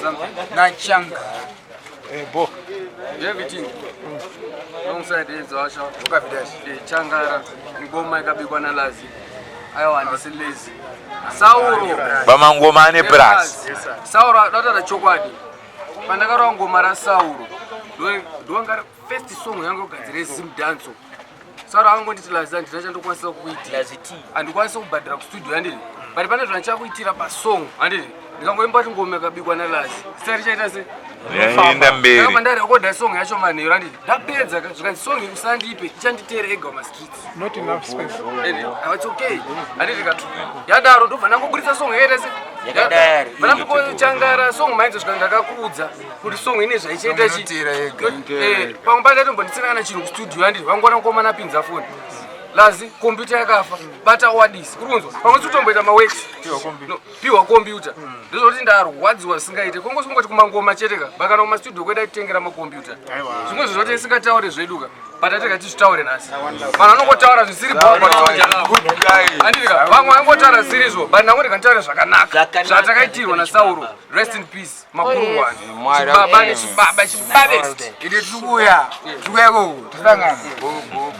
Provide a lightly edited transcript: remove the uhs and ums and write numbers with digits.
Something. Nachanga. Eh, bo. Everything. Alongside Ezwasha, eh, Changara, ngoma ikabikwa naLazi. Aiwa handisi lazy. Sauro. Pamangoma ane plus. Sauro adataura chokwadi. Pandakarova ngoma raSauro, ndowanga first song yangu yokugadzira Zim Danso. Sauro akangonditi Lazi handina chandokwanisa kukuitira. Handikwanisi kubhadhara kustudio handiti. But pane zvandichakuitira pasong handiti. Ndikangoimba kuti ngoma yakabikwa naLazi. Zita richaita se? Yaenda mberi. Ndakabva ndarekodha song yacho manheru handiti. Ndapedza ka zvikanzi song iyi usandipe ichanditeera ega mumastreets. Not enough space. Ende, ah, it's okay. Handiti ka yadaro ndobva ndangoburitsa song yakaita se Yakadaro. Vanambochangara song mainzo svika ndakakuudza kuti song ine zvaichaita chi. Inoteera ega. Eh, pamwe pandatombondisina kana chinhu kustudio handiti vangoona mukomana apinza foni. Lazi computer yakafa bata wadisi uri kunzwa pamwe sikutomboita maworks No, piwa computer ndozvoti ndarwadziwa zvisingaite kongo singoti kumangoma chete ka bakana kumastudio kwedu aititengera makombiyuta zvimwe zvinhu zvoti singataure zvedu ka but atega tizvitaure nhasi vanhu vanongotaura zvisiri Good guy. andika vamwe vangotaura zvisirizvo but ndango ndikanditaure zvakanaka Zvakanaka. zvatakaitirwa naSauro, rest in peace, makurungwani Mwari chibaba akupe. nechibaba chibabest. Ide tiri kuuya. Tiri kuuya ikoko. Tosangana. Go, go.